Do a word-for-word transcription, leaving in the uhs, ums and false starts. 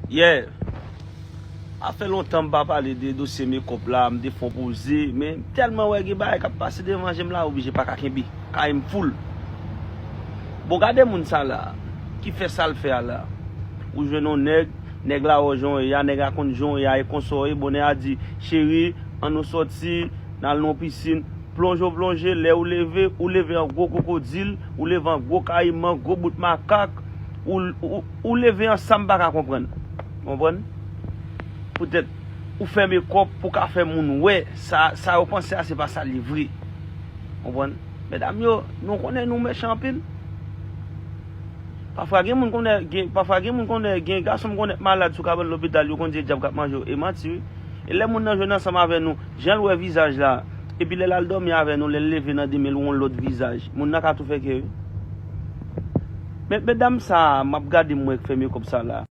Yeah. A fè lontan m pa pale de dosye mekòp la, m te fon poze, men m tèlman wè gen bagay k ap pase devan je m la, oblije pa ka kenbe. Kay m full. Bon, gade moun sa la, ki fè sa l fè a la. Ou jwenn yon nèg, nèg la wè w jan w ye a, nèg la konn jan w ye a, e konsa w ye, bonè a di, cheri, ann nou sòti, n al nan yon pisin, plonje w plonje, lè ou leve, ou leve an gwo kwokodil, ou leve an gwo kayiman, gwo bout makak, ou, ou, ou leve an sa m pa ka konprann. Konprann? Poutèt ou fè mekòp pou ka fè moun wè sa, sa yo panse a se pa sa li vre. Konprann? Medam yo, nou konnen nou mechan anpil. Pafwa gen moun konnen, gen, pafwa gen moun konnen, gen gason m konnen malad sou kabann lopital, yo konn di e dyab k ap manje yo, e manti wi. E lè moun nan jwenn ansanm avè nou, jan l wè vizaj la, epi lè l al dòmi avè nou, lè l leve nan demen l wè yon lòt vizaj, moun nan ka tou fè kè wi. Men medam sa a, m ap gade m wè k fè mekòp sa la.